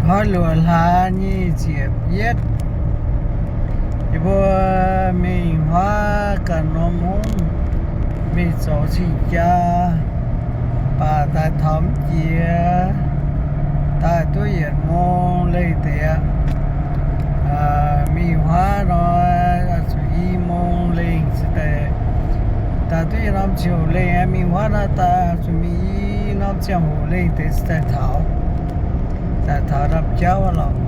Hnoi luoqc hlaax nyic ziepc yietv, yie mbuo mingh huaav ganh norm mungv, mingh zoux cing-jaa, baac daaih taux mv jiex, daaih duqv yietc mong lengh deix aqv. Mingh huaav nor, zuqc i mong lengh deix, daaih duqv i norm ziangh hoc lengh. Mingh huaav nor daaih zuqc mingh i norm ziangh hoc lengh deix daaih taux, daaih taux norm jauv lorqc.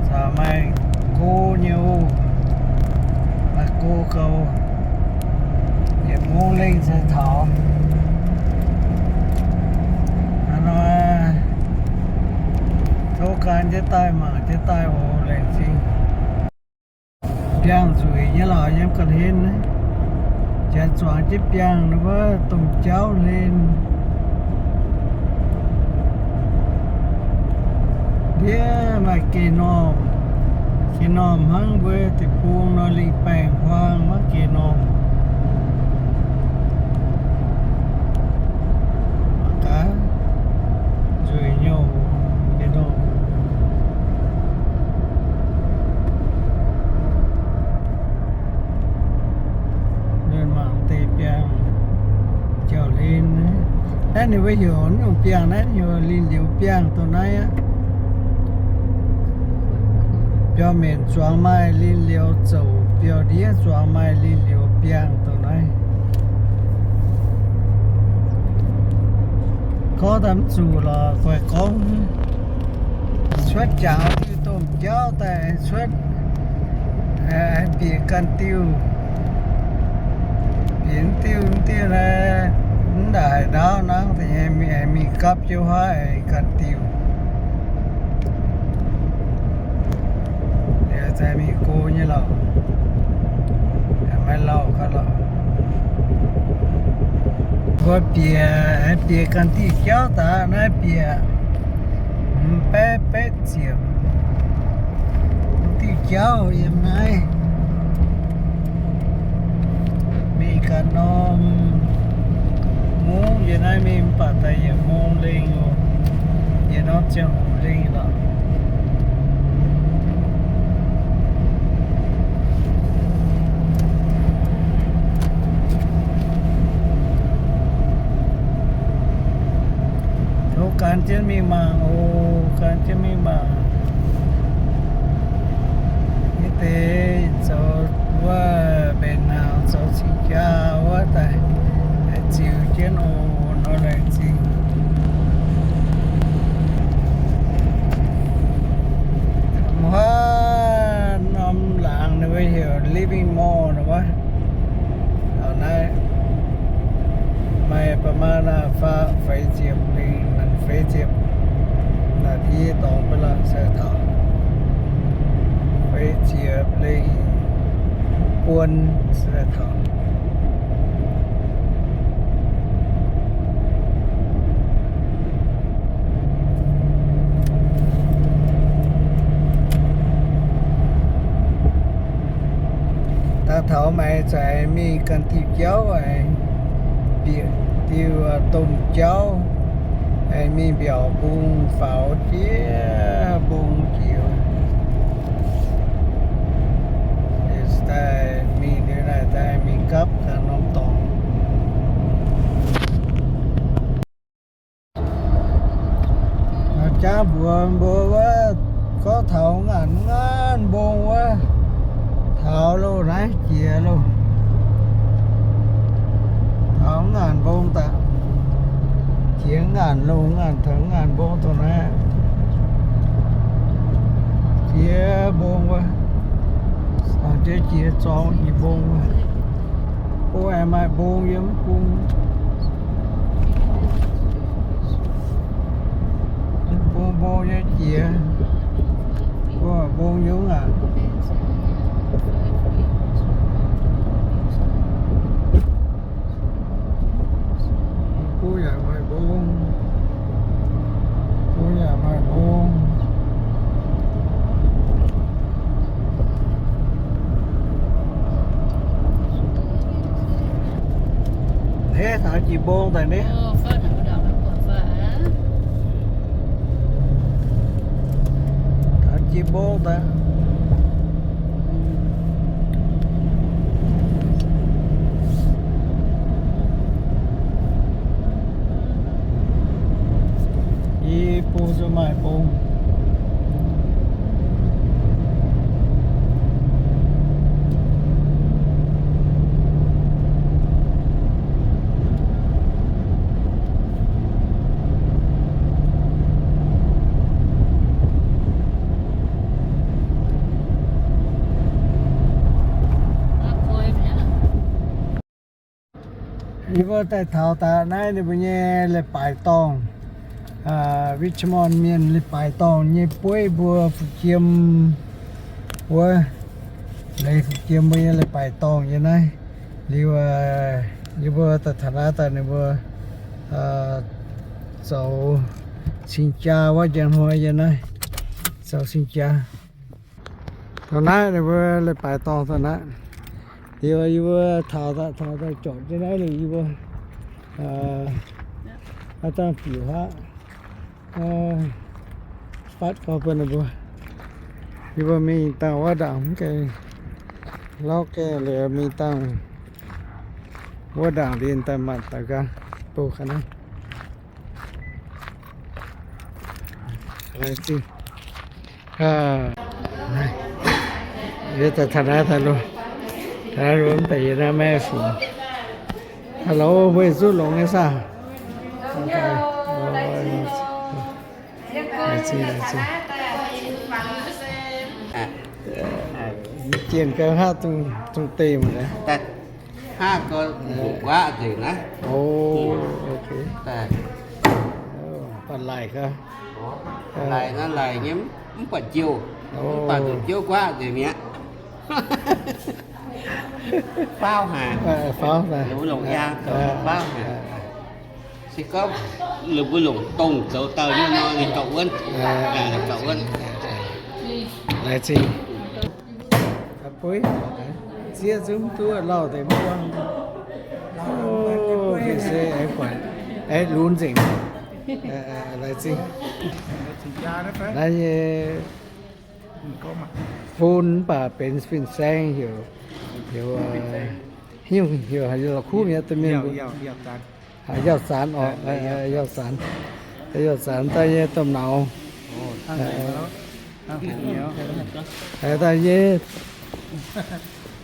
Caux maaih go nyei oc, maaih go gau, yietc mong lengh daaih taux. Hnangv nor, tov gan jienv daaih mangc jienv daaih oc, laengz zingh. Biangh nzueic nyei lorqc, yiem ga'hlen, janx zuangx jienv biangh wuov domh jauv hlen. Ndiev maaih geh normh, geh normh hnangv mbuo deic-bung nor, lingh baengh huaang maiv geh normh. Mangc gaax, nzueic nyei oc, geh normh. Mienh mangc deix biangh jauv-hlen. Naaiv ninh mbuo heuc nyungc biangh naaiv heuc linh liu biangh dongh naaiv aqv. Biauv-mbenc zuangx maaih linh liu zouc, biauv-ndiev zuangx maaih linh liu biangh dongh naaiv. Gorngv daaih mv zuqc lorqc, guaix gorngv. Cuotv jaax diuh domh jauv daaih cuotv, bieqc ganh diuh. Bieqc diuh, diuh naaiv, mv ndaaih haaix ndaauv nangv, mingh gapv jienv huaav ganh diuh. Liuz za'gengh mingh go nyei lorqc. Maiv lauh gauh lorqc. Mbuo bieqc, bieqc ganh diuh jauv daaih naaiv bieqc hmz baeqv betv ziepc. Diuh jauv yiem naaiv. Mingh ganh norm mungv yiem naaiv mingh mv baac daaih yietc mong lengh oc. Yietc norm ziangh hoc lengh lorqc. Tov gan jienv mingh mangc oc, gan jienv mingh mangc. Mv deix zoux wuov mbenc hnaangx zoux cing-jaa wuov daaih, ziux jienv oc, nor laengz zingh. Wuov norm laangz ninh mbuo heuc Living Mall wuov. Taux naaiv maaih ประมาณ faah feix ziepc lengh, feix ziepc นาที dorngx bun lorqc, se taux feix ziepc lengh buon se taux. Daaih taux maengx za'gengh mingh ganh diuh jauv, bieqc diuh domh jauv, mingh mbiaauc mbong faaux jiex mbong jiex. Daaih mingh liuz naaic daaih mingh gapv ganh norm dorngx. Jaav mbuox mbuo wuov, gorngv taux ngaanc ngaanc mbong wuov, taux loh naaiv jiex loh. Taux ngaanc mbong daaih, jiex ngaanc loh, ngaanc taux ngaanc mbong dongh naaiv. Jiex mbong wuov, jiex jiex zorngx i mbong wuov. Mbuo aengx maaih mbong yiem mv bung. Mv bung mbong nyei jiex. Mbuo mbong yiem aqv. Mv bung yaac maaih mbong. Mv bung yaac maaih mbong. Hneiv taux jiex mbong daaih ni. Mbong daaih. I bung zuqc maaih bung. Yie mbuo daaih taux daaih naaiv ninh mbuo nyei leiz-baaix dorngh, Richmond mienh leiz-baaix dorngh nyei bueiv mbuo fu'jiem wuov, leiz fu'jiem mbuo nyei leiz-baaix dorngh yiem naaiv. Liuz yie mbuo daaih taux naaiv daaih ninh mbuo zoux cing-jaa wuov njang hnoi yiem naaiv, zoux cing-jaa. Taux naaiv ninh mbuo leiz-baaix dorngh taux naaiv. Liuz yie mbuo taux daaih, taux daaih zorpc jienv naaiv liuz yie mbuo haaix zanc fiuc haqv fatv gorngv bun ninh mbuo. Yie mbuo mingh dangh wuov ndaangc mv gaengh, lauv gaengh liuz mingh dangh wuov ndaangc liuz daaih maanc daaih nqaang bouh ga'naaiv. Laengz zingh. Yie daaih taux naaiv daaih lo, taux naaiv lo mv deix yie naaiv maiv fungx. Hello, mbuo zuqc longx nyei saah? Laengz zingh, laengz zingh. Jienh gau haav dungx deix mangc gaax. Haav gau, guaqv nzengc naaiv. Baac laaic gau. Laaic naaiv laaic nyei, mv buatc jiouh, mv baac zuqc jiouv guaqv nzengc mi'aqv. Faauv haic. Faauv haic. Longx aqv, faauv haic. Se gorngv ninh mbuo longc dongh zoux daaih nyei nor, ninh gauh wuonv. Gauh wuonv. Laengz zingh. Buiv, zieqv zungv duqv lauh deix mv buangv. Se aengx buatc, aengx lunx nzengc. Laengz zingh. Naaiv nyei fun mv baac benx fin-saeng heuc, heuc, heuc la'kuqv mi'aqv, domh mienh mbuo. Yauh zanx oc, yauh zanx. Yauh zanx daaih nyei domh nauz. Daaih nyei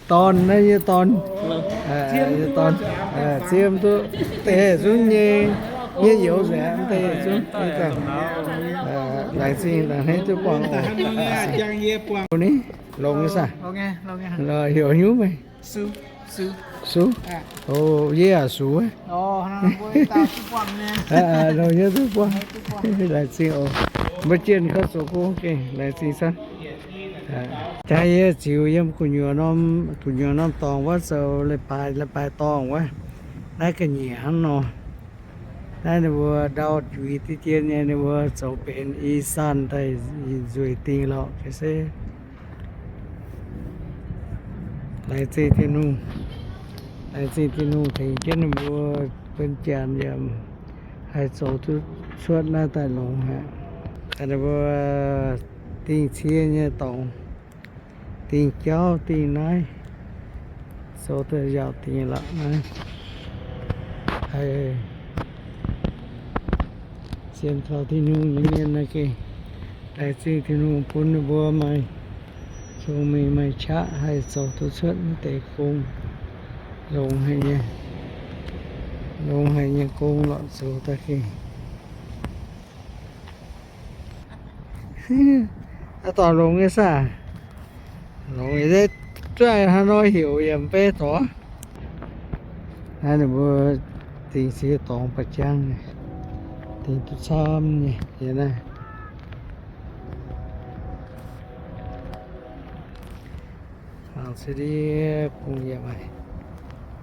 dorn, naaiv nyei dorn. Nyei dorn. Zieqv duqv deix zunv nyei, nyei youz nzengc, deix zunv. Laengz zingh, laengz hneiv duqv buangh oc. Ni, longx nyei saah? Heuc hnyouv meih. Suv. O, yie yaac suv. Longx nyei duqv buangh. Laengz zingh oc. Mbuo jienh gauh zoux gong gengh laengz zingh camv. Jaax yie ziux yiem gu'nyuoz norm, gu'nyuoz norm dorngx wuov zoux leiz-baaix, leiz-baaix dorngh wuov. Naaiv ga'nyiec hnangv nor. Naaiv ninh mbuo ndau juiz deix jien nyei, ninh mbuo zoux benx i sanh daaih nzueic dingh lorqc se. Laengz zingh Tin-Hungh, laengz zingh Tin-Hungh tengx jienv ninh mbuo bun janx yaac haih zoux duqv cuotv naaiv daaih longx haic. Ninh mbuo dingh cie nyei dorngx, dingh jauv dingh naaiv, zoux daaih yaauc dingh lorqc naaiv. Haih sienx kaux Tin-Hungh nyei mienh naaiv gengh laengz zingh Tin-Hungh bun ninh mbuo maaih cong-mengh maaih qaqv haih zoux duqv cuotv naaiv deix gong. Longx haic nyei, longx haic nyei gong lorqc zoux daaih gengh. Aa, dorh longx nyei saah? Longx nyei, zuov haaix nor heuc yaac mv bei dorh. Naaiv ninh mbuo dingh cie dorngx ba'jangv, dingh duqv camv nyei naaiv. Mangc se ndiev bung yaac maaih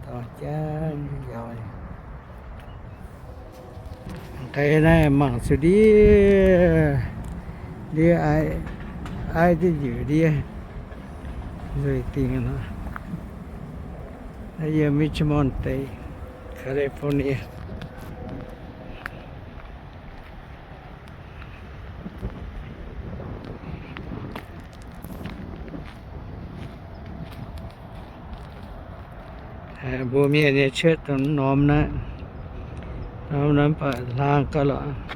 dorngx jangv yaac. Ga'naaiv mangc se ndiev, ndiev aiv, aiv duqv njiec ndiev nzueic dingh nor. Naaiv yiem Richmond State, California. Mbuo mienh nyei church dongh norm naaiv, norm naaiv mv baac hlang gauh lorqc,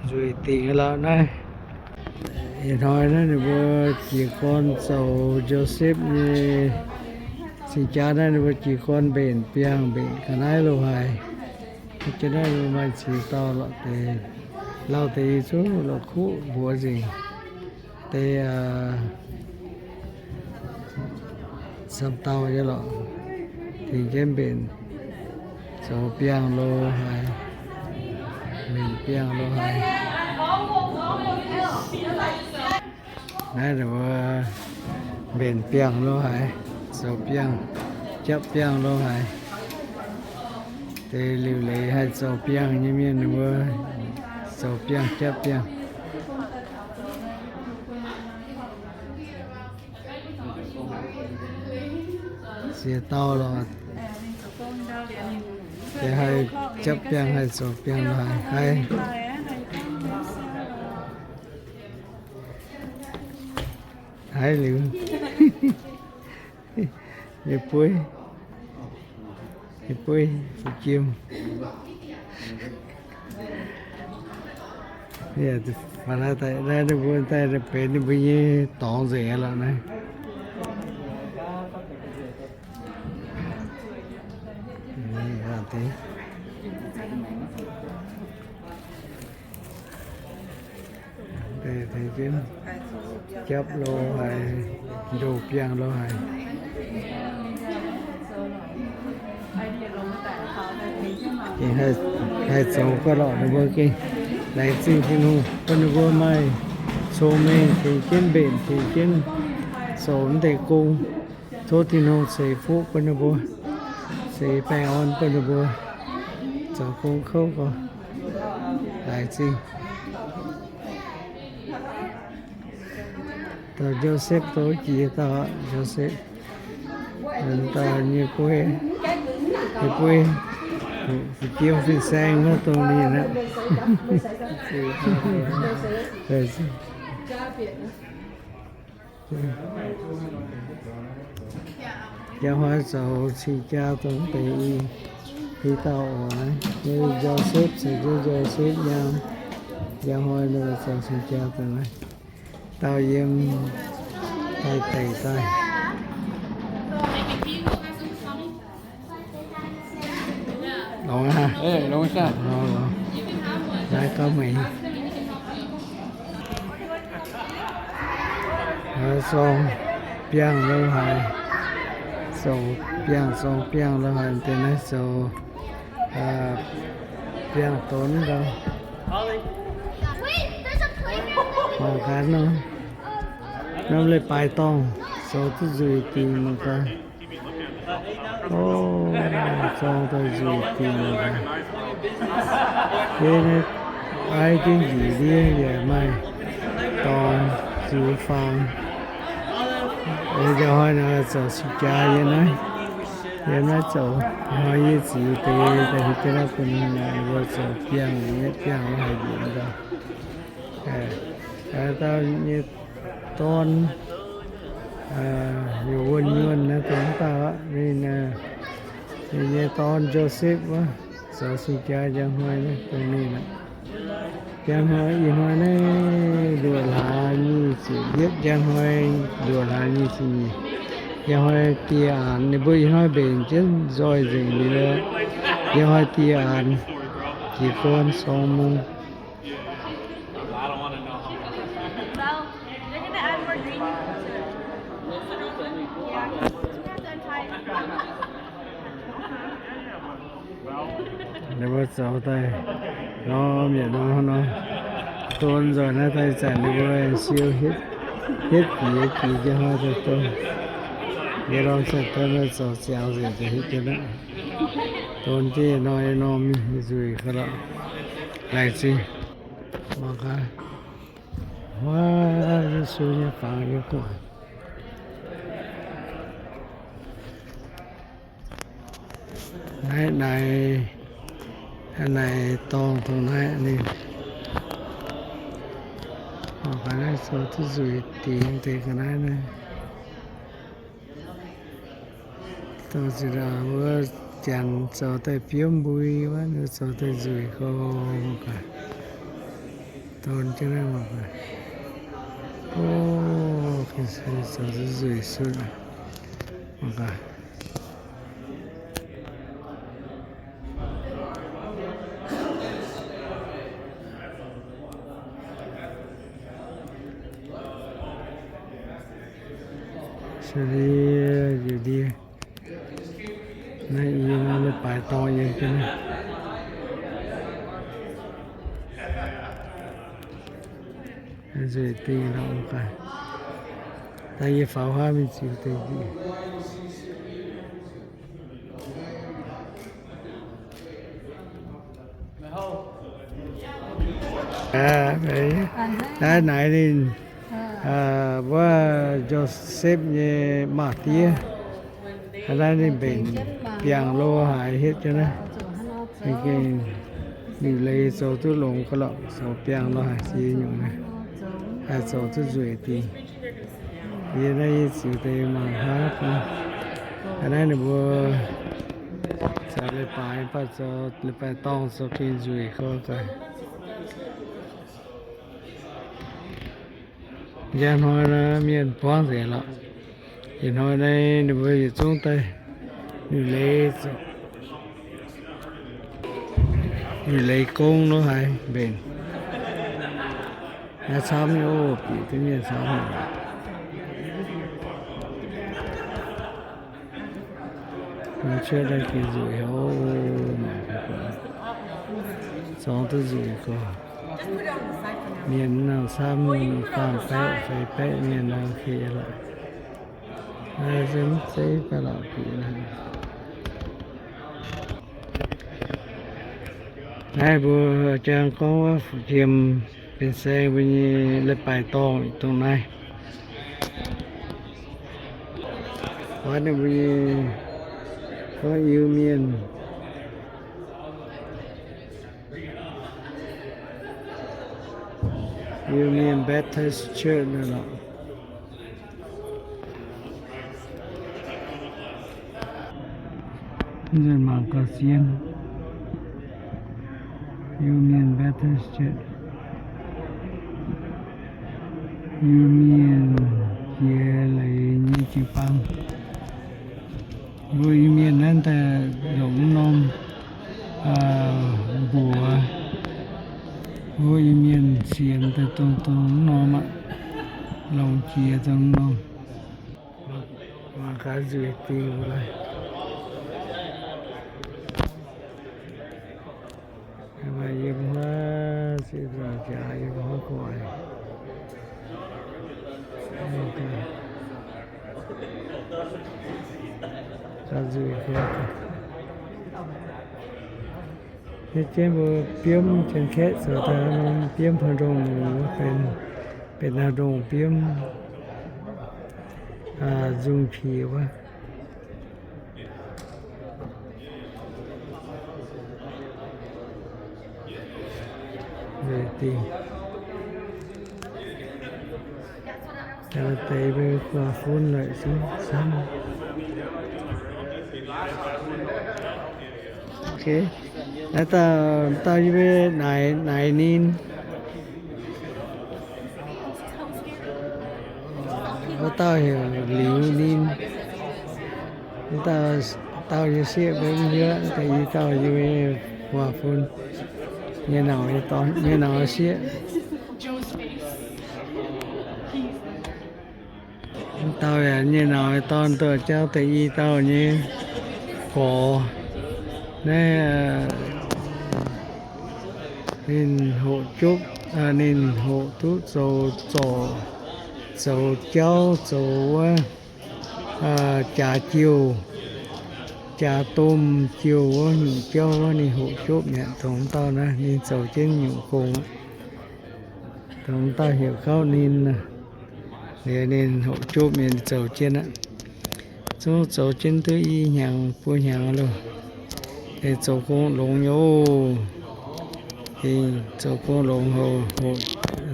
nzueic dingc lorqc naaiv. Ih hnoi naaiv ninh mbuo jiez gorn zoux Joseph nyei cing-jaa naaiv, ninh mbuo jiez gorn mbenc biangh, mbenc ga'naaiv lo haic. Jiex naaiv maaih cingx dauh lorqc deix, lauh deix i zuqv la'kuqv mbuox nzengc. Deix camv dauh nyei lorqc, tengx jienv mbenc zoux biangh lo haic, mbenc biangh lo haic. Naaiv ninh mbuo mbenc biangh lo haic, zoux biangh, japv biangh lo haic. Deix liuc leiz haih zoux biangh nyei mienh ninh mbuo zoux biangh japv biangh. Ziex dauh lorqc, deix haih japv biangh haih zoux biangh lo haic, haiz, haiz liuz. Yietc bueiv, yietc bueiv fu'jiem. Naaiv ninh mbuo daaih benx ninh mbuo nyei dorngx nzengc lorqc naaiv. Japv lo haic, ndoh biangh lo haic. Haih zoux gauh lorqc ninh mbuo gengh laengz zingh Tin-Hungh bun ninh mbuo maaih cong-mengh tengx jienv mbenc, tengx jienv zoux naaiv deix gong. Tov Tin-Hungh ceix fuqv bun ninh mbuo, ceix baengh orn bun ninh mbuo zoux gong kouv gau. Laengz zingh. Dauh Joseph dongh jiex dauh Joseph, dauh nyei bueiv, nyei bueiv, fu'jiem fin-saeng wuov dongh ninh aqv. Njang hnoi zoux cing-jaa dongh deix i, i dauh oc naaiv, Joseph, caux jienv Joseph nyaam. Njang hnoi ninh zoux cing-jaa dongh naaiv. Dauh yiem daaih deic daaih. Longx aqv. Naaiv gauh meih. Zorng biangh lo haic, zoux biangh, zorng biangh lo haic, deix naaiv zoux biangh donx gau. Mangc gaax nor, norm leiz-baaix dorngh zoux duqv nzueic dingc mangc gaax. O, zorng daaih nzueic dingc mangc gaax. Yie naaiv aiv jienv njiec ndiev yaac maaih dorngx ziux faang. Njang hnoi naaiv zoux cing-jaa yiem naaiv, yiem naaiv zoux. Hnoi yie ziux deix daaih hiuv jienv naaiv bun ninh mbuo zoux biangh, yietv biangh lo haic njiec gau. Dauh nyei dorn, heuc Wuonh Nyuonh naaiv, dongh dauh aqv. Ninh, ninh nyei dorn Joseph wuov, zoux cing-jaa njang hnoi naaiv dongh ninh aqv. Njang hnoi, ih hnoi naaiv luoqc hlaax nyic ziepc yietv, njang hnoi luoqc hlaax nyic ziepc nyeic. Njang hnoi dieh aanx, ninh mbuo ih hnoi mbenc jienv nzoih nzengc liuz, njang hnoi dieh aanx, jiez gorn sorng mungz. Ninh mbuo zoux daaih nor, mienh nor, nor, don nzoih naaiv daaih zanc ninh mbuo siou hietv, hietv jiex, jiex jienv hnoi daaih don. Yie lorz zanc don zoux ziangx nzengc daaih hietv jienv aqv. Don jienv nor, nor mingh nzueic ga'lorqc. Laengz zingh. Mangc gaax. Huaav, Yesu nyei fangx yiem gu'nguaaic. Naaiv naaic, naaic dorngh dongh naaiv ninh. Mangc gaax naaiv zoux duqv nzueic dingc deix ga'naaiv naaiv. Dorh zinh ndaangc wuov janx zoux daaih biomv mbui wuov, zoux daaih nzueic gorx. Dorn jienv naaiv mangc gaax. O, zoux duqv nzueic sutv. Mangc gaax. Nziex ndie, naaiv yie leiz-baaix dorngx yiem jienv naaiv. Nzueic dingh lorqc. Daaih yie faaux huaav mingh ziux deix njiec. Naaiv naaic ninh, wuov Joseph nyei maa-diev. Naaiv ninh mbenc biangh lo haaix hietv jienv naaiv. Ninh gengh liuc leiz zoux duqv longx ga'lorqc, zoux biangh lo haaix ziex nyungc naaiv, haih zoux duqv nzueic dingh. Yie naaiv yie ziux deix mangc hnangv. Naaiv ninh mbuo zoux leiz-baaix, baac zoux leiz-baaix dorngh zoux gengh nzueic gorx gaax. Njang hnoi nor mienh buangv nzengc lorqc. Ih hnoi naaiv ninh mbuo yietc zungv daaih liuc leiz zoux, liuc leiz gong lo haaix mbenc. Naaiv camv nyei oc, bieqc duqv mienh camv nyei. Cuotv daaih gengh nzueic oc. Zorngx duqv nzueic gorx. Mienh nangh camv, faam baeqv feix baeqv mienh nor, ok lorqc. Naaiv se mv zeiz baac lorqc, bieqc naaiv. Naaiv mbuo jang gorngv wuov fu'jiem benx saeng mbuo nyei leiz-baaix dorngh dongh naaiv. Wuov ninh mbuo nyei gorngv Iu-Mienh, Iu-Mienh Baptist Church naaiv lorqc. Nzunc mangc gauh zien. Iu-Mienh Baptist Church, Iu-Mienh jiex leiz nyei jiu-baang. Mbuo Iu-Mienh naaiv daaih longc mv norm mbuox. Mbuo Iu-Mienh sienx daaih dongh dongh mv norm aqv. Longc jiex dongh mv norm. Mangc gaax nzueic dingh lorqc. Maaih yiem huaav, se nzangc jaax yiem huaav gu'nguaaic. Gaax nzueic gaax. Hietv jienv mbuo biomv Janx-Kaeqv zoux daaih norm biomv haaix ndongh, benx haaix ndongh biomv, nzung piex wuov. Nzueic dingh. Deix mbuo guaax fun laic zungv camv. Ok. Naaiv dauh, dauh yie mbuo naaic, naaic ninh. Wuov dauh heuc Liuz ninh. Wuov dauh, dauh yie sieqv mbuo mv hiuv, da'yi dauh yie mbuo guaax fun. Nyei nauz, nyei nauz sieqv. Dauh yaac nyei nauz dorn, dorh jauv da'yi dauh nyei gorx. Naaiv ninh hoqc jopv, ninh hoqc duqv zoux zorc, zoux jauv, zoux wuov jaax jouh, jaax domh jouh wuov nyungc jauv wuov ninh hoqc jopv mi'aqv. Dongh dauh naaiv ninh zoux jienv nyungc gong aqv. Dongh dauh heuc gauv ninh, liuz ninh hoqc jopv mienh zoux jienv aqv. Zungv zoux jienv duqv i hnyangx buo hnyangx loh. Zoux gong longx nyei oc. Zoux gong longx hoc,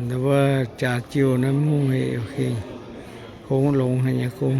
wuov jaax jouh naaiv mv hungh hec, gong longx haic nyei gong.